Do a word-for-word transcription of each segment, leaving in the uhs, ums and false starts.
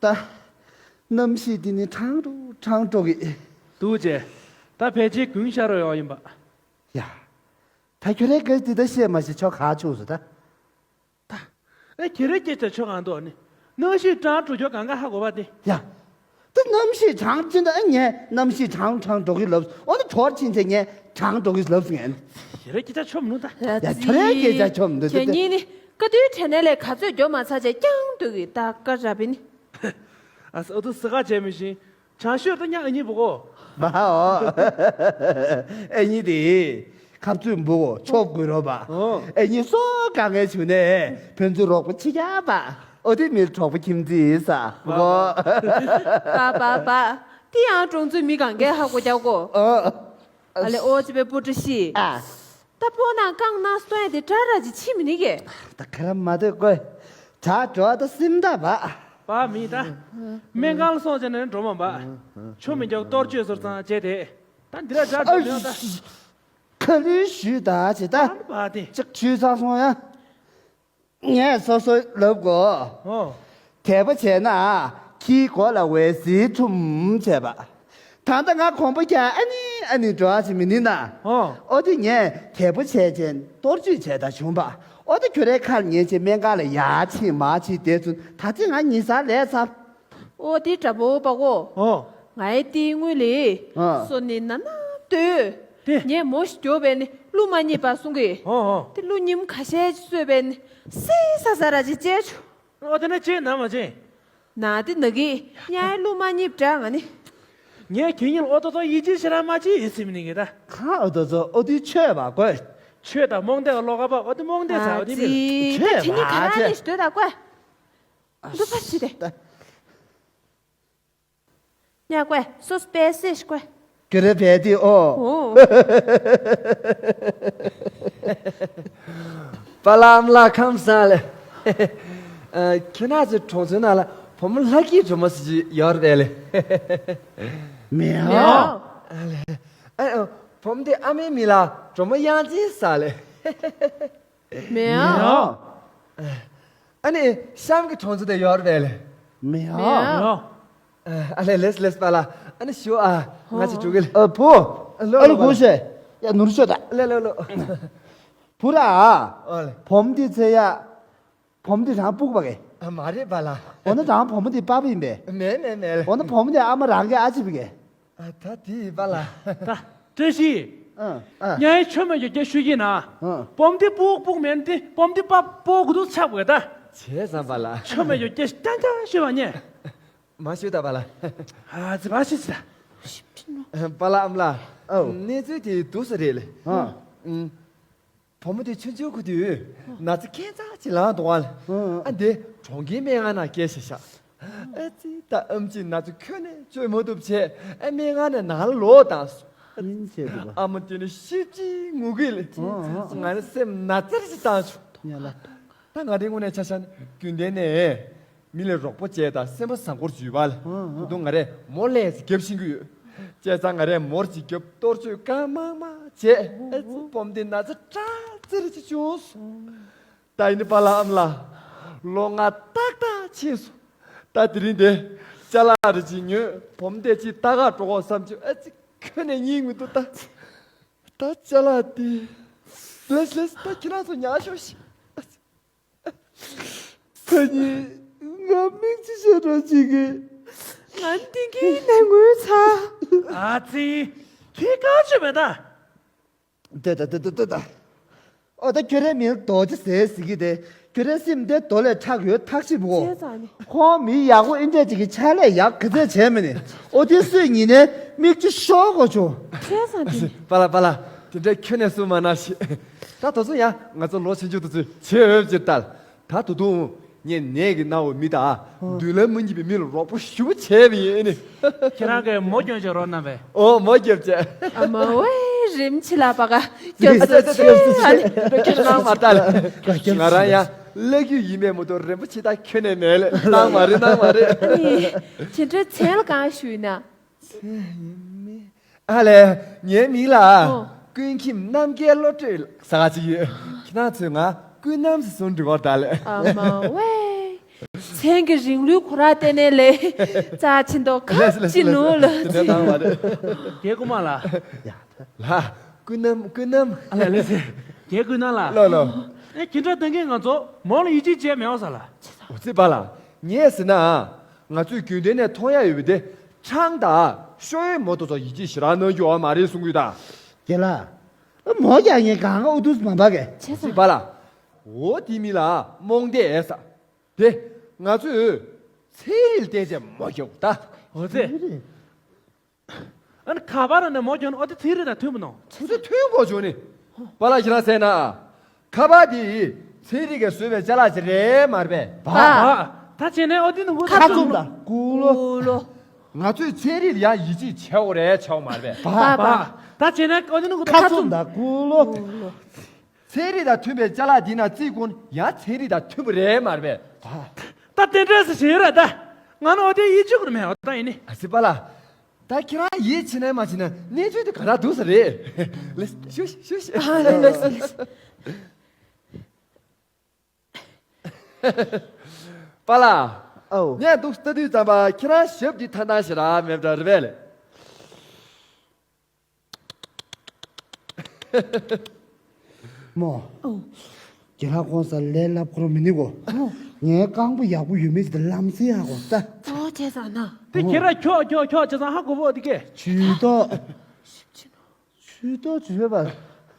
ད། གནམ་གཤིས་འདི་ནི་གྲང་དྲོ་གྲང་དྲོ་གི། འདུག་ཅེ། ད་ཕལ་ཆེར་དགུན་ཤར་རོ་ཡོང་ཡིན་པ། ཡ། ད་ཁྱོད་རའི་སྐད་འདི་ད་བཤད་མ་ཤེས་ཆོག་ག་ཆུགས་སོ་ད། ད། ཨེ་ཁྱེད་རའི་སྐད་ཆ་ཆོག་གང་འདུག་ནི། གནམ་གཤིས་གྲང་དྲོ་ཁྱོད་གང་ག་ཧ་གོ་བ་དེ། ཡ། ད་གནམ་གཤིས་གྲང་ཅི་འདྲ་ཨེ་ངས་གནམ་གཤིས་གྲང་གྲང་འགྲོ་གི་ལབ། འོ་ན་གྲོར་ཕྱིན་ཚེ་ངས་གྲང་འགྲོ་གི་ལབ་ངས། ཁྱེད་རའི་སྐད་ཆ་ཆོག་མི་འདུག་ད། ཡ་ཁྱོད་རའི་སྐད་ཆ་ཆོག་མི་འདུག་ད། ཁྱེད་གཉིས་ནི་བཀའ་བསྡུའི་དྲ་གནས་ལས་ག་ཚོད་མགྱོགས་མ་ཚར་བྱས་རྐྱང་སྡོད་གི་ད་བཀའ་ར་བི་ནི། ཨ་ཨ་ཏུ་སི་ཀ་བྱས་མི་ཤིང་། བྱང་ཤོད་དུ་ཉག་ཨ་ནི་འབུ་གོ། མ་ཨོ། ཨ་ནི་དེ། ཁབ་ཚུད་འབུ་གོ་ཆོབ་དགོས་རོ་པ། ཨོ། ཨ་ནི་སོ་ག་ངའི་ཆུ་ནས་ཕན་ཚུན་རོགས་པ་ཆི་རྒྱ་པ། ཨོ་དེ་མི་གྲོགས་པོ་ཁྱིམ་མཚེས་ས་གོ། པ་པ་པ། དེ་ཡང་གྲོང་ཚོའི་མི་གང་གས་ཧ་གོ་རྒྱག་གོ། ཨོ། ཨ་ལེ་ཨོ་ཅི་པའི་པུ་ཏྲ་ཤི། ཨ། ད་པོ་ནང་རྐང་ནང་སྟོན་དེ་དྲ་ར་ཅི་ཕྱི་མི་ནི་གེ། ད་ཁ་ར་མ་དེ་ཀོས། དྲ་འགྲོ་ད་སེམས་ད་བ། པ་མི་ད། སྨན་ཁང་ལ་སོང་བྱས་ནས་འགྲོ་མ་བ། ཆུ་མི་འཇོག་གཏོར་བཅོས་ཟུར་ཚང་བྱས་ཏེ། ད་འདི་ར་འཇག་འགྲོ་མི་ཡོང་ད། ཁ་ལུས་ཞུས་ད་ཅི་ད། པ་དེ། ཅིག་ཆུས་ཚང་སོང་ཡ། ངས་སོ་སོ་ལབ་གོ། ཨོ། དད་པ་བྱས་ན་ཁྱིའི་མགོ་ལ་འོད་ཟེར་འཁྲུམ་བྱས་པ། ད་ལྟ་ང་གོམ་པ་རྒྱག་ཨ་ནི་ཨ་ནི་འགྲོ་ཨ་ཅི་མི་ནི་ན། ཨོ། ཨོ་དེ་ངས་དད་པ་བྱས་ཅན་གཏོར་བཅོས་བྱས་ད་བྱུང་པ། ཨོ་དེ་ཁྱོད་རའི་ཁར་ཉན་ཅེ་སྨན་ཁང་ལ་ཡར་ཕྱིན་མར་ཕྱིན་བསྡད་ཚུན་ད་ཅི་ང་ཉིན་གསར་ལས་ཚར། ཨོ་དེ་དྲ་པོ་པ་གོ། ཨོ། ང་ཡི་དེའི་དངུལ་ལས། ཨ། སོ་ནི་ན་ན་ལྟོས། དེ། ངས་མོ་ཞིག་རྒྱོབ་པས་ནི་གླུ་མ་རྙེད་པ་གསུང་གི། ཨོ་ཨོ། དེ་གླུ་ཉིམ་ཁ་ཤས་ཅིག་གསོས་པས་ནི་སེ་ས་ས་ར་ཅིག་བཅད་ཆུ། ཨོ་དེ་ན་ཅེ་ན་མ་ཅེ། ན་དེ་ན་གི་ཉའི་གླུ་མ་རྙེད་དྲ་ང་ནི། ངས་ཁྱེད་གཉིས་ལ་ཨོ་ཏོ་ཏོ་ཡིད་ཆེས་ཤེས་ར་མ་ཅེ་ཡིན་སེམས་ནི་གི་ད། གང་ཨོ་ཏོ་ཏོ་ཨོ་དེ་ཆོས་པ་གོ། ཆོས་དང་རྨོངས་དད་ཀྱི་བློ་ཁ་པ་ཨོ་དེ་རྨོངས་དད་ཚ་ཨོ་དེ་མི་ལ། ཆོས་པ་ཁྱེད་གཉིས་ག་ར་ནི་ཞིག་སྡོད་ད་གོ། འདུག་པ་ཞིག་དེ། ཉ་ཀོས་སོ་སྤེ་སེ་ཤ་ཀོས། ཀི་རེ་བེ་ཏི་ཨོ། ཨོ། པ་ལམ་ལ་ཁམས་ས་ལེ། ཨ། ཁྱེད་ན་ཚོའི་གྲོང་ཚོའི་ནང་ལ་བུ་མོ་ལྷ་སྐྱིད་སྒྲོལ་མ་ཟེར་གྱི་ཡོད་རེད་ལེ། མེའོ། མེའོ། ཨ་ལེ། ཨ། བུ་མོ་དེ་ཨ་མའི་མིང་ལ་སྒྲོལ་མ་དབྱངས་ཅན་ཟེར་ལེ། མེའོ། མེའོ། ཨ་ནི་གཤམ་གྱི་གྲོང་ཚོ་དེ་ཡོད་རེད་ལེ། མེའོ། མེའོ། ཨ་ལེ་ལེས་ལེས་པ་ལ། ཨ་ནི་ཞུ་ཨ། ང་ཅི་འགྲོ་གི་ལེ། ཨ་བུ། ཨ་ལོ་ཨ་ལོ་ལོ་གུ་ཤེ། ཡ་ནུར་ཤོད་ད། ལེ་ལེ་ལོ། བུ་ར། ཨ་ལེ། བུ་མོ་དེ་ཚེ་ཡ། བུ་མོ་དེ་རང་སྤུག་པ་གེ། ཨ་མ་རེད་པ་ལ། འོ་ན་རང་བུ་མོ་དེ་པ་པ་ཡིན་པས། མེད་མེད་མེད་ལེ། འོ་ན་བུ་མོ་དེ་ཨ་མ་རང་གི་ཨ་ཅི་པ་གེ། ཨ་ད་དེ་ཡིན་པ་ལ། ད་བཀྲ་ཤིས། ཨ་ཨ། ཉའི་ཆོ་མེད་ཀྱི་སྐད་ཤོད་ཀྱིན་ན། ཨ། བུ་མོ་དེ་སྤུག་སྤུག་མེད་དེ་བུ་མོ་དེ་པ་པོ་གུ་དུ་ཆག་པ་གེ་ད། བྱས་ཙང་པ་ལ། ཆོ་མེད་ཀྱི་སྐད་ཤོད་ཀྱིན་ན་ཤོད་པ་ཉེ། མ་ཤོད་ད་པ་ལ། ཨ་ཙི་པ་ཤི་ཙི་ད། པ་ལ་ཨམ་ལ། ཨོ། གནས་ཚུལ་དེ་སྡུག་ས་རེད་ལེ། ཨ། ཨུམ། བུ་མོ་དེ་ཆུང་ཆུང་གུ་དུས་ན་ཚ་ཁྱད་མཚར་ཅིག་ལངས་འདུག་ཨ། ཨ་འདི་གྲོང་ཁྱེར་སྨན་ཁང་ནང་སྐྱེལ་ཤག་ཤག་ཨ་ཙི་ད་ཨམ་ཆི་ན་ཚ་ཁྱོན་ནས་བཅོས་མ་ཐུབ་བྱས་ཨ་སྨན་ཁང་ནས་ནང་ལ་ལོག་བཏང་སོང་། ཨིན་ཆེ་འདུག་པ། ཨ་མ་དེ་ནི་ཤི་ཅི་ངུ་གི་ལེ། ང་ནི་སེམས་ན་ཚ་ཅིག་བཏང་བྱུང་། ཡ་ལ། ད་ང་དེ་དངོས་གནས་ཆ་བཞག་ན་རྒྱུན་ལྡན་ནས། མི་ལ་རོགས་པ་བྱས་དང་སེམས་པ་བཟང་པོར་འཇུས་པ་ལ། ཨང་ཨང་། ད་དུང་ང་རས་མོ་ལས་ཀྱི་རྒྱབ་ཤིང་གི་ཡོད། བྱས་ཙང་ང་རས་མོར་ཅིག་རྒྱབ་གཏོར་བཅོས་གང་མང་མང་བྱས། ཨ་ཙི་བུ་མོ་དེ་ན་ཚ་དྲག་ཙེ་རེ་ཅིག་བྱུང་སོང་། ད་ཡིན་པ་ལ་ཨམ་ལ། ལོ་ལྔ་ཏག་ཏག་ཕྱིན་སོང་། ད་དེ་རིང་དེ་ཅ་ལག་རེ་ཅིག་ཉོས་བུ་མོ་དེ་ཅིག་ལྟ་ག་འགྲོ་གོ་བསམ་བྱུང་། ཨ་ཙི་ཁྱོན་ནས་སྙིང་མི་འདུག་ད། ད་ཅ་ལག་དེ། ལེས་ལེས་ད་ཁྱེད་རང་ཚོ་ཉར་ཤོག་ཤིག་ཨ་ཙི། ཁ་ཉིན་ང་མིག་ཆུ་ཤོར་འགྲོ་བྱེད་ཀྱི། ང་འདི་གི་ནས་ངུས་ཚ། ཨ་ཙི། ཁྱེད་གང་བྱོས་མེད་ད། ལྟོས་ད་ལྟོས་ད་ལྟོས་ད། ཨོ་ད་ཁྱོད་རའི་མིང་རྡོ་རྗེ་ཟེར་ཟེར་གི་དེ། ཁྱོད་རའི་སེམས་དེ་རྡོ་ལས་ཁྲག་ཡོད་ཐག་ཆོད་པོ། བྱས་ཙང་ནི། ཁོང་མི་ཡག་པོ་ཨིན་འདྲས་ཅིག་གི་ཕྱག་ལས་ཡག་ག་ཚད་བྱས་མེད་ནི། ཨོ་དེ་སུས་ཉིན་ནས་མིག་ཆུ་ཤོར་གོ་བྱུང་། བྱས་ཙང་དེ། པ་ལ་པ་ལ། དེ་འདྲའི་ཁྱོད་ནས་གསུང་མ་གནང་ཞིག་ད་དོ་ཚོ་ཡང་ང་ཚོ་ལོ་ཆུང་ཆུང་དུ་ཚོས་བྱེད་འོས་ཅིག་ལྟ། ད་དོ་དུང་ངས་ནད་ཀྱིས་ན་བའི་མི་དང་མདུན་ལམ་མི་གཉིས་པའི་མི་ལ་རོགས་པ་ཞུ་བྱས་པ་ཡིན་ནི། ཁྱེད་རང་གིས་མོ་སྐྱོན་བྱེད་རོགས་གནང་བས། ཨོ་མོ་སྐྱོན་བྱས། ཨ་མ་ཝེ་རིམ་ཆི་ལ་པ་ག་སྐྱོན་ཟེར་ཆི་ཨ་ནི། ཁྱེད་རང་མ་ལྟ་ལ། ང་རང་ཡང་ལ་རྒྱུ་ཡིན་མེད་མ་གཏོགས་རིན་པོ་ཆེ་ད་ཁྱོན་ནས་མེད་ལེ། གནང་མ་རེད་གནང་མ་རེད། ཨ་ནི། ཁྱེད་འདྲའི་མཚན་ལ་གང་ཞུས་ན། ཨ་ལས། ངའི་མིང་ལ། ཨོ། ཀུན་མཁྱེན་རྣམ་རྒྱལ་བློ་གྲོས་ཟེར་ག་ཅིག་ཡོད། ཁྱེད་རང་ཚོས་ང་ཀུན་རྣམ་ཟེར་གསུང་འདྲི་བར་གདའ་ལེ། ཨ་མ་ཝེ། ཕྲན་གྱི་རིང་ལུས་ཁོ་ར་བལྟས་ནས་ལས་རྩ་ཆེན་ཏོ་ཁ་ལགས་སོ་ལགས་སོ་ཅི་ནུ་ལགས་སོ་ལ་ལགས་སོ་ཅི། དེ་ནང་བ་རེད། རྒྱལ་སྐུ་མ་ལ། ལ། ཀུན་ནམ་ཀུན་ནམ། ཨ་ལ་ལགས་སེ། རྒྱལ་ཀུན་ནམ་ལ། ལོ་ལོ། ཨེ་ཁྱེད་འདྲ་ལྟ་མཁན་ང་ཚོ་མོ་ལ་ཡིད་ཆེས་བྱས་མེད་པ་ས་ལ། འོ་ཙི་པ་ལ། ངས་ཟེར་ན། ང་ཚོས་རྒྱུན་ལྡན་ནས་མཐོང་ཡ་ཡོད་པའི་དེ། ཆང་དང་། ཤོ་ཡོའི་མོ་ཏོ་ཚོ་ཡིད་ཆེས་ཞེ་དྲག་གནང་རྒྱུ་ཡོད་མ་རེད་གསུང་གི་ཡོད་ད། རྒན་ལགས། མོ་རྒྱག་མཁན་གང་ག་ཨུ་ཏུས་མ་འབག་གས། བྱས་ཙི་པ་ལ། འོ་དེ་མི་ལ་རྨོངས་དད་ས། དེ། ང་ཚོས། ཚན་རིག་བལྟས་བྱས་མོ་རྒྱག་ད། འོ་ཙི། ཨ་ནི་ཁ་པར་ནས་མོ་རྒྱག་ན་ཨོ་དེ་ཚན་རིག་དང་མཐུན་པ་ནོ། ཚུ་ཚོད་མཐུན་དགོས་བྱུང་ནི། པ་ལགས་ཁྱེད་རང་ཟེར་ན། ཁ་པར་དེ་ཚན་རིག་གིས་བཟོས་པའི་ཅ་ལག་ཅིག་རེད་མ་རེད་པས། པ། ད་བྱས་ནས་ཨོ་དེ་ནི་ཁ་ཁ་བཙུམ་དང་ཀུ་ལོ། ཀུ་ལོ། ང་ཚོས་ཚན་རིག་ལ་ཡང་ཡིད་ཆེས་བྱེད་དགོས་རེད་བྱེད་དགོས་མ་རེད་པས། པ། པ། ད་བྱས་ནས་ཨོ་དེ་ནི་ཁ་བཙུམ་དང་ཀུ་ལོ། ཚན་རིག་དང་མཐུན་པའི་ཅ་ལག་འདི་ན་རྩིས་ཀུན་ཡང་ཚན་རིག་དང་མཐུན་པ་རེད་མ་རེད་པས། ད་དེ་འདྲས་སུ་བྱེད་ར་ད། ང་ནི་ཨོ་དེ་ཡིད་ཆེས་ཀྱི་མེད་ཨོ་ད་ཡིན་ནི། ཨ་ཙི་པ་ལགས། ད་ཁྱེད་རང་ཡིད་ཆེས་ནས་མ་བྱེད་ན་གནས་ཚུལ་དེ་ག་ར་འདུག་ས་རེད། ལེ་ཤུ་ཤུ་ཤུ། ཨ་ལེ་ལེ་ལེ། པ་ལགས། ཨོ། ངས་འདུག་ལྟ་དུས་ཙམ་པ་ཁྱེད་རང་ཞབས་ཀྱི་ཐང་ཐང་ཞེ་དྲག་མེད་པ་འདྲ་རེད་པས་ལེ། མོ། ཨོ། རྒན་ལགས་ཁོང་ས་ལས་སླ་པོ་མི་ནུས་གོ། ཨོ། ངའི་རྐང་པ་ཡག་པོ་ཡོད་མེད་ཅིག་ལམ་སེང་ཧ་གོ་ད། ཨོ་བྱས་ཙང་ན། དེ་ཁྱེད་རང་ཁྱོག་ཁྱོག་ཁྱོག་བྱས་ཙང་ཧ་གོ་བོ་དེ་གས། ཇུས་གཏོགས། ཇུས་གཏོགས་ཇུས་པ།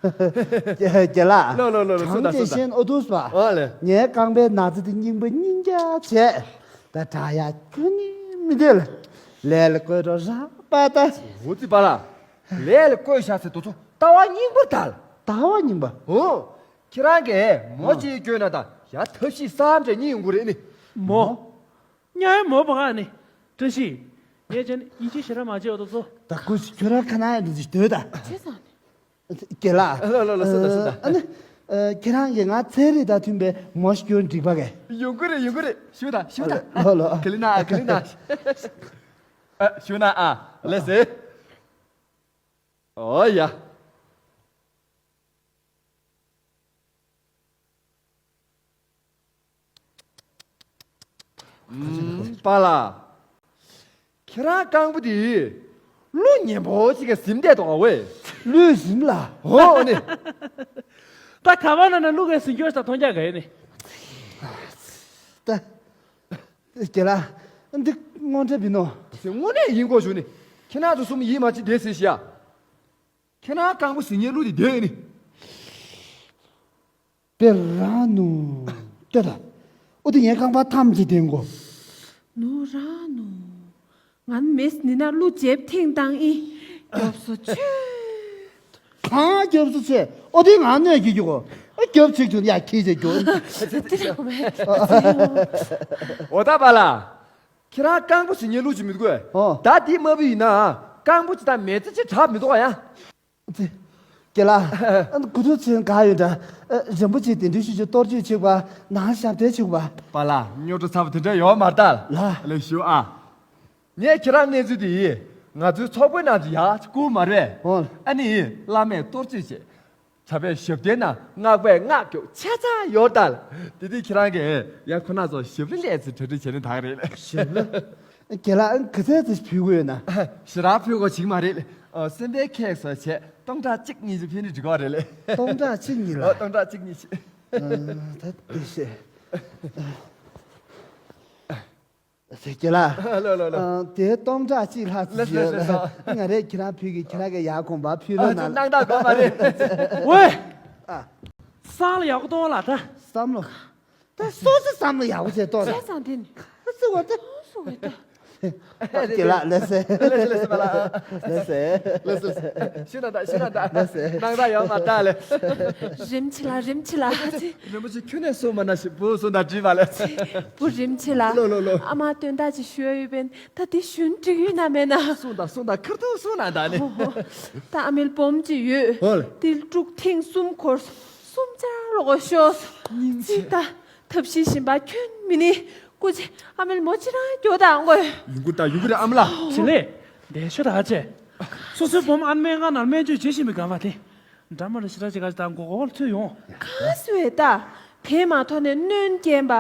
རྒན་ལགས། ལོ་ལོ་ལོ་ལོ། སུ་དང་སུ་དང་། ཨོ་དུས་པ། ཨོ་ལེ། ངའི་རྐང་པའི་ན་ཚ་དེ་རྙིང་པ་རྙིང་རྒྱ་བྱས། ད་དྲག་ཡ་ཁྱོན་ནས་མི་འདོད་ལ། ལས་ལ་བཀོད་འགྲོ་རག་པ་ད། འོ་ཙི་པ་ལགས། ལས་ལ་བཀོད་བཞག་ཚེ་དུ་ཚོ་ལྟ་བ་རྙིང་པར་ལྟ་ལ། ལྟ་བ་རྙིང་པ། འོ། ཁྱེད་རང་གིས་མོ་གཅིག་བསྐྱོན་ན་ད་ཡ་ཐབས་ཤེས་བསམ་གྲས་རྙིང་ཡོང་གི་རེད་ནི། མོ། ཉ་ཡ་མོ་བ་ག་ནི། བཀྲ་ཤིས། ངས་ཅན་ཡིད་ཆེས་ཞེ་དྲག་མ་བྱེད་འོ་དོ་ཚོ། ད་ཀུ་ཤི་ཁྱོད་རང་ཁ་ན་ཡ་འདི་ཅིག་སྡོད་ད། བྱས་ཙང་ནི། རྒན་ལགས། ལོ་ལོ་ལོ་སུ་དང་སུ་དང་། ཨ་ནི། ཨ་ཁྱེད་རང་གིས་ང་ཚན་རིག་དང་མཐུན་པའི་མོ་ཞིག་སྐྱོན་འགྲིག་པ་གས། ཡོང་གི་རེད་ཡོང་གི་རེད་ཞུ་དང་ཞུ་དང་། ལོ་ལོ། ག་ལི་ན་ཨ་ག་ལི་ན། ཨ་ཞུ་ན་ཨ་ལེ་སེ། ཨོ་ཡ། ཨུམ། པཱ་ལགས། ཁྱེད་རང་རྐང་པ་འདི། གླུ་ཉན་པོ་ཅིག་གིས་ཟིན་བསྡད་འདུག་ཨ་ཝེ། གླུས་ཟིན་ལ། ཨོ་ནི། ད་ག་བ་ན་ན་གླུ་གིས་ཟིན་སྐྱོར་ས་མཐོང་རྒྱ་ག་ཡིན་ནི། ད། རྒན་ལགས། འདི་དངོས་འབྲེལ་ཡིན་ནོ། དངོས་གནས་ཡིན་དགོས་བྱུང་ནི། ཁྱེད་རང་ཚོ་གསུམ་ཡིད་མ་ཆེས་བསྡད་ཟེར་ཤག་ཁྱེད་རང་རྐང་པ་ཟིན་ཉེ་གླུ་དེ་བསྡད་ནི། པེ་ར་ནུ། ལྟོས་དང་། ཨོ་དེ་ངའི་རྐང་པ་ཐམས་ཅད་ལྡན་གོ། ནུ་ར་ནུ། ང་མེས་ནི་ན་གླུ་ཇེབ་ཐེངས་དང་ཨི། རྒྱོབ་སོ་ཆོས། གང་རྒྱོབ་སོ་ཆོས། ཨོ་དེ་ང་གནོད་ཀྱི་རྒྱུ་གོ། ཨ་རྒྱོབ་ཆིག་ཆུ་ཡ་ཁྱི་ཆེ་རྒྱོབ། དེ་ར་གོ་མེ། འོ་ད་པཱ་ལགས། ཁྱེད་རང་རྐང་པ་ཟིན་ཉེ་གླུ་ཅིག་མི་འདུག་གས། ཨོ། ད་འདི་མ་བུ་ཡིན་ན། རྐང་པ་ཅིག་དང་མེ་ཙི་ཅིག་དྲག་མི་འདུག་ཨ་ཡ། ཙི། རྒན་ལགས། ཨ་གུ་ཐུག་ཚོན་ག་ཡོད་འདྲ། ཨ་རིན་པོ་ཆེ་དེ་འདྲའི་ཤུ་ཅིག་གཏོར་སྐྱོན་བྱེད་པ་ནང་ཞབས་བརྟན་བྱེད་པ། པཱ་ལགས་རྙོག་དྲ་ཚ་པོ་དེ་འདྲ་ཡོད་མ་རེད་ད། ལ། ལེགས་ཞུ་ཨ། ངས་ཁྱེད་རང་གནས་ཚུལ་དེ་ཡིས་ང་ཚོའི་ཚོགས་པའི་ནང་དུ་ཡག་ཅིག་བསྐུར་མ་རེད། ཨོ། ཨ་ནི་བླ་མས་གཏོར་སྐྱོན་བྱས། གྲྭ་པས་ཞབས་བརྟན་ན་སྔགས་པས་སྔགས་སྐྱོབ་ཆ་ཚང་ཡོད་ད། དེ་དུས་ཁྱེད་རང་གིས་ཡ་ཁོ་ན་ཚོ་ཞབས་ལི་ལས་ཚེ་གྲ་སྒྲིག་བྱས་ནས་ད་ག་རེད། ཞབས་ལི། རྒན་ལགས་ག་ཚད་ཙམ་ཕུལ་དགོས་ཡོད་ན། ཞེ་དྲག་ཕུལ་དགོས་བྱེད་མ་རེད། སེམས་པའི་ཁེགས་སོ་བྱས་སྟོང་ཕྲག་གཅིག་གཉིས་ཅིག་ཕུལ་ནས་འགྲིག་གི་རེད་ལེ། སྟོང་ཕྲག་གཅིག་གཉིས་ལ། ཨོ་སྟོང་ཕྲག་གཅིག་གཉིས་ཅིག་ད་དེ་ཤེས། ཟེར་གྱི་ལ། ལོ་ལོ་ལོ། ཨ་དེ་སྟོང་ཕྲག་གཅིག་ལྷག་ཙམ་ལེ་ལེ་ཡོད་ལེ་ལ། ལེ། ང་རས་ཁྱེད་རང་ཕུལ་གི་ཁྱེད་རང་གི་ཡག་གོམ་པ་ཕུལ་རོགས་གནང་། སྣང་དག་དགོས་མ་རེད། ཝེ། ཨ། སང་ལ་ཡག་པོ་གཏོང་ལ་ད། བསམ་བློ། ད་སོ་སོ་བསམ་བློ་ཡག་པོ་བྱས་གཏོང་ལ། བྱས་ཙང་དེ་ནི། སུ་བ་ད། སུ་བ་ད། ཁྱེད་ལ་ལེ་སེ། ལེ་སེ་ལེ་སེ་པཱ་ལགས། ལེ་སེ། ལེ་སེ་ལེ་སེ། ཤི་ན་ད་ཤི་ན་ད། ལེ་སེ། སྣང་དག་ཡོད་མ་ད་ལེ། རིམ་ཆེ་ལ་རིམ་ཆེ་ལ། རིན་པོ་ཆེ་ཁྱོད་ནས་སོ་མ་ན་ཞིག་བུ་སོ་ད་བྲིས་པ་ལེ། བུ་རིན་ཆེ་ལ། ལོ་ལོ་ལོ། ཨ་མ་དོན་དག་ཅིག་ཞུ་ཡ་ཡོད་པས་ད་དེ་ཞུན་འགྲིག་ཡོད་ན་མེད་ན། སོང་ད་སོང་ད་ཁར་ཐུག་སོང་ན་ད་ནི། ད་ཨ་མེལ་སྦོམ་ཅིག་ཡོད། ཧོལ། ཏིལ་དྲུག་ཐེངས་གསུམ་འཁོར། གསུམ་ཆར་ལོག་ཤོག་ཙི་ད་ཐབས་ཤེས་བཞིན་པ་ཁྱོད་མི་ནི་སྐུ་ཅི་ཨ་མེལ་མོ་ཅི་རང་གྱོ་དང་གོ། ཡུང་གུ་ད་ཡུང་གུ་རེ་ཨ་མ་ལ། ཅི་ལེ། འདས་ཤོད་ད་ཅེ། སོ་སོའི་སྦོམ་ཨ་མའི་ང་ནར་སྨན་བཅོས་བྱེད་བཞིན་པའི་གམ་པ་དེ། འདྲ་མ་རེ་ཞེ་དྲག་ཅིག་ག་ཅི་དང་མགོ་སྐོར་ལ་ཚུད་ཡོང་། ག་སུ་ཨེ་ད། དེ་མ་ཐོག་ནས་གནོན་རྐྱེན་པ།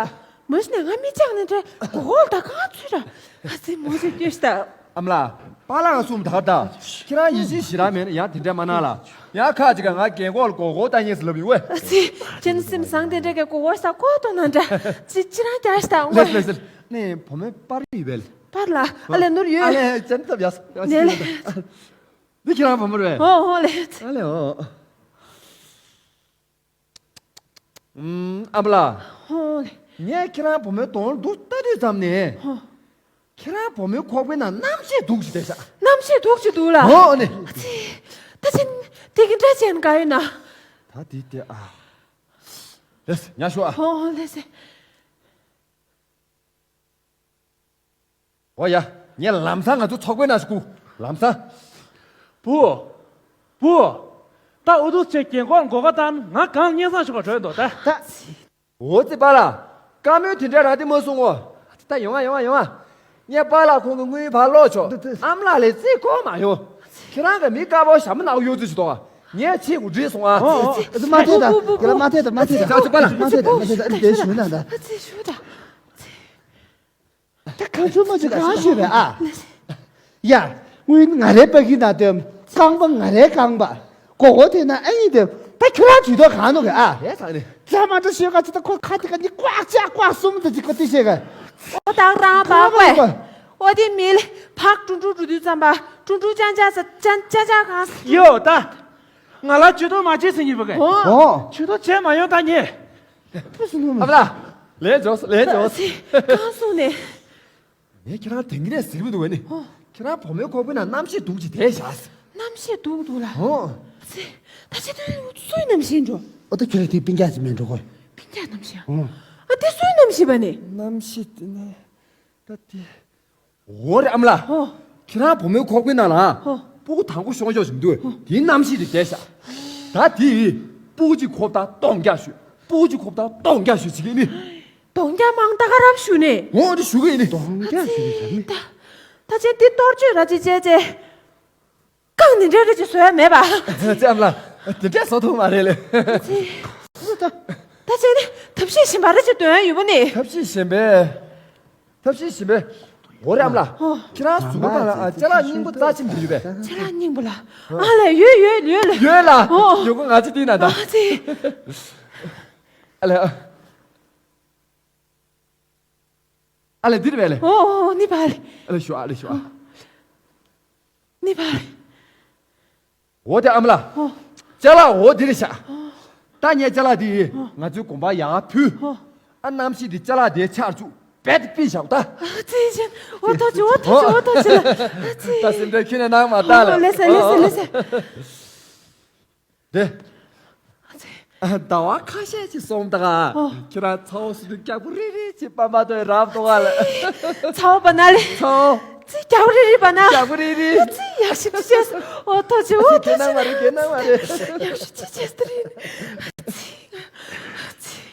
མོ་ཤི་ནས་ང་མི་ཅག་ནས་འདྲ་གོ་གོ་ད་གང་ཚུད་ར། ཨ་ཙི་མོ་ཤི་ཀྱོ་ཤི་ད། ཨ་མ་ལགས། པཱ་ལགས་གསུམ་ད་ད། ཁྱེད་རང་ཡིད་ཆེས་ཞེ་དྲག་མེད་ན་ཡང་དེ་འདྲ་མ་གནང་ལ། ཡང་ཁ་ཅིག་ག་ང་རྒན་གོག་ལ་གོ་གོ་ད་ཉེས་སུ་ལབ་ཡོད་ཝེ། ཨ་ཙི། ཁྱེད་སེམས་བཟང་དེ་འདྲ་གི་གོ་གོ་ས་གོ་ཏོ་ན་འདྲ། ཅི་ཅི་རང་རྒྱ་ཤི་ད་ཝེ། ལེས་ལེས་ལེས། ནས་བུ་མོའི་པར་ཡོད་པས། པར་ལ་ཨ་ལས་ནོར་ཡོད། ཨ་ལས་ཅན་ཐབས་ཡ་ས་ཡ་ནས་ལས། འདི་ཁྱེད་རང་བུ་མོ་རེད། ཨོ་ཨོ་ལས། ཨ་ལས་ཨོ། ཨམ་ཨ་མ་ལགས། ཧོ་ལེ། ངས་ཁྱེད་རང་བུ་མོའི་གདོང་ལ་འདུག་ལྟ་དུས་ཙམ་ནས། ཧོ། ཁྱེད་རང་བུ་མོའི་ཁོག་པའི་ནང་རྣམ་ཤེས་འདུག་ཅིག་བསྡད་ཤག་རྣམ་ཤེས་འདུག་ཅིག་འདུག་ལ། ཧོ་ནི། ཨ་ཙི། ད་ཅི། དེ་གི་འདྲ་ཅན་ག་ཡོད་ན། ད་དེ་དེ་ཨ། ལེས་ཉ་ཤོ་ཨ། ཧོ་ལེ་སེ། འོ་ཡ། ངས་ལམ་སང་ང་ཚོ་ཚོགས་པའི་ནང་ཞིག་སྐུ། ལམ་སང་། བུ། བུ། ད་ཨུ་ཐུག་ཆེ་རྒན་གོག་མགོ་ཁ་བཏང་ང་གང་སྙན་སང་ཞུ་བ་གྲོས་འདུག་ད། ད། འོ་ཙི་པཱ་ལགས། བཀའ་མོལ་དེ་འདྲ་རང་དེ་མ་གསུང་ངོ་། ད་ཡོང་ང་ཡོང་ང་ཡོང་ང་། ངས་པཱ་ལགས་ཁོང་གི་དངུལ་ཕར་སློག་ཆོག་འདི་འདི། ཨ་མ་ལགས་ལས་རྩིས་སྐོར་མ་ཡོང་། ཁྱེད་རང་གི་མི་དཀར་པོ་ཞྭ་མོ་ནག་པོ་གཡོག་རྩིས་ཞིག་གཏོང་ང་། ངས་ཆེད་དུ་བྲིས་སོང་ང་། ཨོ་ཨོ། འདི་མ་ཐེ་ད། འདི་ལ་མ་ཐེ་ད་མ་ཐེ་ད། ཨ་ཙི་པཱ་ལགས། མ་ཐེ་ད་མ་ཐེ་ད། ཨ་ནི་དེ་ཞུ་ན་ད། ཨ་ཙི་ཞུ་ད། ད་གང་བྱུང་མ་བྱུང་གང་ཞུས་པས་ཨ། ཡ། དངུལ་ང་རའི་པ་ཀི་ན་སྟོན། རྐང་པ་ང་རའི་རྐང་པ། མགོ་སྐོར་དེ་ན་ཨ་ཡིན་དེ། ད་ཁྱོད་རང་ཇུས་གཏོགས་གང་འདུག་གི་ཨ། རེད་ཚང་ནི། ཙ་མ་འདྲ་ཞོལ་ཁ་ཅི་ད་ཁོ་ཁ་དེ་ག་ནི་ཀོག་ཅག་ཀོག་གསུམ་དེ་ཅི་ཁོ་དེ་ཤེས་ག་ཨོ་ད་རང་བག་གོས། ཨོ་དེ་མི་ལ་བག་ཀྲུང་ཀྲུང་འགྲོ་དུས་ཙམ་པ་ཀྲུང་ཀྲུང་ཅང་ཅང་ས་ཅང་ཅང་ཅང་གང་ས། ཡོ་ད། ང་ལ་ཇུས་གཏོགས་མ་བྱེད་ཟེར་ཉིན་པ་གས། ཨོ། ཇུས་གཏོགས་བྱེད་མ་ཡོང་ད་ཉེ། ཨ་མ་ལགས། ལས་འཇོག་ལས་འཇོག་ཨ་ཙི། གང་སོང་ནས། ངས་ཁྱེད་རང་དེང་གི་ནས་ཟེར་གི་འདུག་བས་ནི། ཧོ། ཁྱེད་རང་བུ་མོའི་ཁོག་པའི་ནང་རྣམ་ཤེས་འདུག་ཅིག་བསྡད་བཞག་ཟེར། རྣམ་ཤེས་འདུག་འདུག་ལ། ཧོ། ཙི། ད་ཅི་དུས་སུའི་རྣམ་ཤེས་འགྲོ། ཨོ་ད་ཁྱོད་རང་དེ་སྤུན་ཀྱག་ཅིག་མེད་འགྲོ་གོ། སྤུན་ཀྱག་རྣམ་ཤེས། ཧོ། ཨ་དེ་སུའི་རྣམ་ཤེས་པ་ནི། རྣམ་ཤེས་དེ་ནི། ད་དེ། འོ་རེད་ཨ་མ་ལགས། ཧོ། ཁྱེད་རང་བུ་མོའི་ཁོག་པའི་ནང་ལ། ཧོ། སྤུ་གུ་དང་པོ་ཤོང་ཤོག་བཞིན་འདུག་ཧོ། དེའི་རྣམ་ཤེས་དེ་བསྡད་བཞག་ད་དེ། སྤུ་གུ་གཅིག་ཁོབ་ད་སྟོང་རྒྱག་ཞུས། སྤུ་གུ་གཅིག་ཁོབ་ད་སྟོང་རྒྱག་ཞུས་ཟེར་གི་ནི། སྟོང་རྒྱག་མང་ད་ག་རབ་ཞུ་ནས། འོ་དེ་ཞུ་གི་ཡིན་ནི། སྟོང་རྒྱག་ཞུ་གི་ཡིན་ནི། ད་ད་ཅན་དེ་གཏོར་བཅོས་ར་ཅི་བྱས་བྱས། རྐང་ནི་འདྲ་རེ་ཅི་བཟོ་ཡ་མེད་པ། ཙམ་ལ། དེ་འདྲ་བཟོ་ཐུབ་མ་རེད་ལེ། ད་ཅན་དེ་ཐབས་ཤེས་གཞན་པ་རེ་ཅི་འདོན་ཡ་ཡོད་པ་ནི། ཐབས་ཤེས་གཞན་པས། ཐབས་ཤེས་གཞན་པས། འོ་རེད་ཨ་མ་ལགས། ཨོ། ཁྱེད་རང་གཟུགས་པོ་ནང་ལ་ཅ་ལག་རྙིང་པོ་རྩ་ཆེན་པོ་ཡོད་པས། ཅ་ལག་རྙིང་པོ་ལ། ཨ་ལས་ཡོད་ཡོད་ཡོད་ལ། ཡོད་ལ། ཨོ། ཡོད་གོ་ང་ཚོ་དེའི་ནང་ད། ཨ་ཙི། ཨ་ལས། ཨ་ལས་འདིར་བས་ལས། ཨོ་ཨོ་ནི་བ་ལས། ཨ་ལས་ཞུ་ཨ་ལས་ཞུ་ཨ། ནི་བ་ལས། འོ་དེ་ཨ་མ་ལགས། ཨོ། ཅ་ལག་འོ་དེ་རེད་ཤག་ད་ངས་ཅ་ལག་དེ་ཨོ། ང་ཚོའི་དགོན་པར་ཡར་ཕུལ། ཨོ། ཨ་རྣམ་ཤེས་དེ་ཅ་ལག་དེའི་ཆར་བཅུག་རྦད་དེ་ཕུད་བཞག་ད། ཨ་ཙི་ཅན། འོ་ཐོ་ཅི་འོ་ཐོ་ཅི་འོ་ཐོ་ཅི་ལ། ཨ་ཙི། ད་སེམས་ཁྲལ་ཁྱོན་ནས་གནང་མ་ད་ལ། ཨོ་ལེ་སེ་ལེ་སེ་ལེ་སེ། དེ། ཨ་ཙི། ཟླ་བ་ཁ་ཤས་ཅིག་སོང་ད་ག་ཨོ། ཁྱེད་རང་ཚ་བོ་སུ་དུ་རྒྱག་པོ་རི་རི་ཅིག་པ་མ་ཐོན་རབ་ཏོ་ག་ལ། ཚ་བོ་པ་ན་ལེ། ཚ་བོ། ཙི་རྒྱག་པོ་རི་རི་པ་ན། རྒྱག་པོ་རི་རི། ཨ་ཙི་ཡག་ཤི་ཅི་ཅེས། ཨོ་ཐོ་ཅི་འོ་ཐོ་ཅི་ལ། ཨ་ཙི། ཡག་ཤི་ཅི་ཅེས་ཏི་རི། ཨ་ཙི། ཨ་ཙི།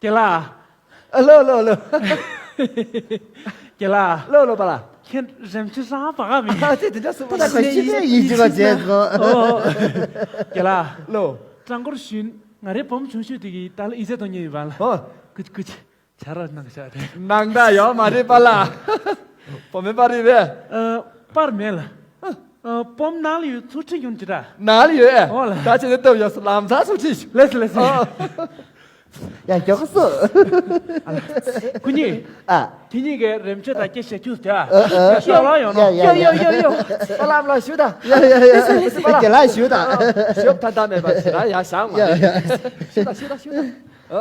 དེ་ལ། ཨ་ལོ་ལོ་ལོ། དེ་ལ། ལོ་ལོ་པ་ལ། ཁྱེད་རེམ་ཆུ་སང་བ་ག་མི། ཨ་ཙི་དེ་འདྲ་སུ་པ་ལ་ཁ་ཤི་པས་ཡིན་ཅི་བ་བྱས་སོ། ཨོ། དེ་ལ། ལོ། ཀྲང་གོར་ཞུན་ང་རའི་བུམ་ཆུང་ཤོས་དེ་གི་ད་ལ་ཨི་ཟེ་དོ་ཉེ་ཡོད་པ་ལ། ཨོ། ཀུ་ཅི་ཀུ་ཅི། ཆ་ར་ནང་ཤ་རེད། ནང་ད་ཡོད་མ་རེད་པ་ལ། བུ་མོའི་པར་རེད་པས། ཨ། པར་མེད་ལ། ཨ། བུམ་ནང་ལ་ཡོད་ཚུར་ཁྲིད་ཡོང་ཅི་འདྲ། ནང་ལ་ཡོད་ཨེ། ཨོ་ལ། ད་ཆེ་ནས་སྟབས་ཡག་སོ་ལམ་སང་ཚུར་ཁྲིད་ཤོག་ལེས་ལེས། ཨ། ཡ་མགྱོགས་སོ། ཁུ་ཉིན། ཨ། དེ་གཉིས་ཀའི་རེམ་ཆོད་དང་སྐད་བཤད་རྒྱུ་དེ་ཨ། ཨ་ཨ། ཤོག་ལ་ཡོང་ནོ། ཡ་ཡ་ཡ་ཡ། པ་ལམ་ལ་ཞུ་ད། ཡ་ཡ་ཡ་ཡ། དེ་ལ་ཞུ་ད། ཞོབ་ཐ་ད་མེད་པ་ཞེ་ན་ཡ་ཞང་མ། ཡ་ཡ། ཞུ་ད་ཞུ་ད་ཞུ་ད། ཨ།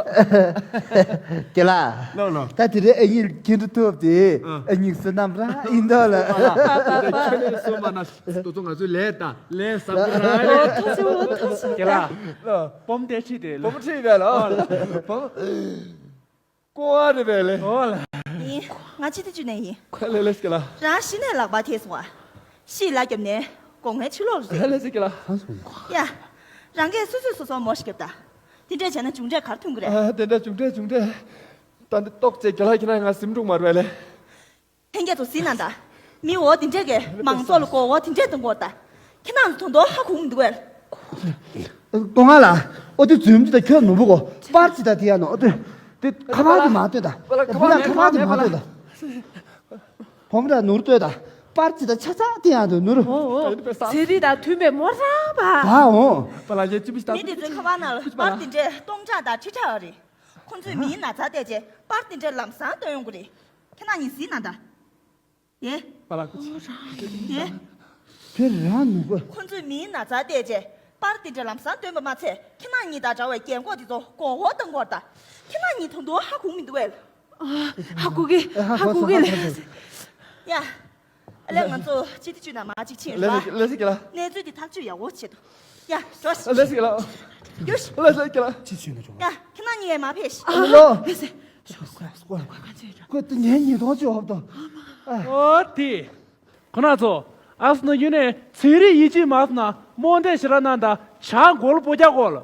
དེ་ལ། ལོ་ལོ། ད་དེ་རིང་ཨ་ཡིག་ཁྱེད་འདྲ་ཐོབ་དེ། ཨ། ཨ་ཡིག་བསོད་ནམས་རང་ཡིན་མདོག་ལ། ཨ་ལ། ད་ཁྱོད་ནས་གསུངས་པ་ན་དུ་ཚོ་ང་ཚོའི་ལས་དང་ལས་བཟང་པོ་རང་རེད། ཨོ་ཐོ་ཅི་ཨོ་ཐོ་ཅི། དེ་ལ། ལོ། བུམ་དེ་ཁྲིད་དེ་ལོ། བུམ་ཁྲིད་པས་ལོ། ཨ་ལ། བུམ། ཀོ་བ་རེད་པས་ལེ། ཨོ་ལ། ཡིན། ང་ཕྱི་དེ་བཅུ་ནས་ཡིན། ཁ་ལེ་ལེ་སྐྱེ་ལ། རང་ཤི་ནས་ལག་པ་ཐེབས་སོང་བ། ཤི་ལ་རྒྱབ་ནས་སྒོ་ངའི་ཕྱི་ལོགས་རེད། ལེ་ལེ་སྐྱེ་ལ། ཡ། རང་གིས་སོ་སོས་སོ་སོ་མོ་ཞིག་རྒྱབ་ད། དེ་འདྲས་བྱས་ན་མཇུག་འབྲས་གར་ཐོན་གི་རེད། ཨ་དེ་འདྲས་མཇུག་འབྲས་མཇུག་འབྲས། ད་འདི་ཏོག་ཙེ་རྒྱ་ལག་ཁྱེད་རང་ང་སེམས་འཁྲུག་མ་རེད་པས་ལེ། ལྷན་རྒྱས་ཚོ་གཟིགས་གནང་དང་། མི་འོ་དེ་འདྲས་ཀྱི་མང་ཚོགས་ལ་མགོ་བོ་དེ་འདྲས་གཏོང་གོ་ད། ཁྱེད་རང་ཚོ་དོན་དོ་ཧ་གོ་མི་འདུག་གས། ལྟོ་ང་ལ། ཨོ་དེ་འཛུམ་ཅི་ད་ཁྱོད་ནོར་བུ་གོ་པར་ཅི་ད་དེ་ཡ་ནོ་ཨོ་དེ། དེ་ཁ་པར་དེ་མ་ལྟོས་དང་། བུ་ལ་ཁ་པར་མེད། ཁ་པར་དེ་མ་ལྟོས་དང་། བུ་མོ་ད་ནོར་ལྟོས་དང་། པར་ཅི་ད་ཆ་ཚ་དེ་ཡང་དུ་ནོར། ཨོ་ཨོ། ཚེ་རིང་དང་མཐུན་པའི་མོ་རང་པ། ཨོ། པ་ལ་ཡེ་ཅི་མི་ཤི་ད། མི་དེ་ཚོའི་ཁ་པར་ནང་ལ་པར་དེ་འདྲས་སྟོང་ཕྲག་དང་ཁྲི་ཕྲག་རེད། ཁོང་ཚོས་མིའི་ན་ཚ་བལྟས་རྗེས་པར་དེ་འདྲས་ལམ་སང་སྟོན་ཡོང་གི་རེད། ཁྱེད་རང་གཉིས་གཟིགས་ན་ད། ཡེ། པ་ལ་ཀུ་ཅི། ཡེ། དེ་རང་ནུ་གོ། ཁོང་ཚོས་མིའི་ན་ཚ་བལྟས་རྗེས་པར་དེ་འདྲ་ལམ་སང་སྟོན་པ་མ་ཚད། ཁྱེད་རང་གཉིས་དང་འདྲ་བའི་རྒན་གོག་དེ་ཚོ་མགོ་སྐོར་བཏང་གོ་ད། ཁྱེད་རང་གཉིས་ད་དུང་ཧ་གོ་མི་འདུག་བས། ཧ་གོ་གི། ཧ་གོ་གི་ལགས། ཡ། ཨ་ལས་ང་ཚོ་སྤྱི་བདེ་ཅུས་ནང་མར་ཅིག་ཕྱིན་རོགས། ལགས་སེ་ལགས་སེ་རྒན་ལགས། གནས་ཚུལ་དེ་ཐག་གཅོད་ཡག་པོ་བྱེད་དོ། ཡ། འགྲོ་ཤིག་ལགས་སེ་རྒན་ལགས། ཡོ་ཤིག་ལགས་སེ་རྒན་ལགས། སྤྱི་བདེ་ཅུས་ནང་འགྲོ། ཡ། ཁྱེད་རང་གཉིས་ཡས་མར་ཕེབས་ཤིག་ཨ་ལོ། ལགས་སེ། ཁོས་ཏུ་ངའི་ཉིས་སྟོང་བཅུ་འོབ་དང་། ཨོ་དེ། ཁོ་ན་ཚོ། ཨ་སི་ན་ཡུན་ནས་ཚན་རིག་ཡིད་ཆེས་མ་སོང་ན་རྨོ་འདེད་ཞེ་དྲག་གནང་དང་བྱ་མགོ་ལ་སྤོ་རྒྱག་གོ་ལ།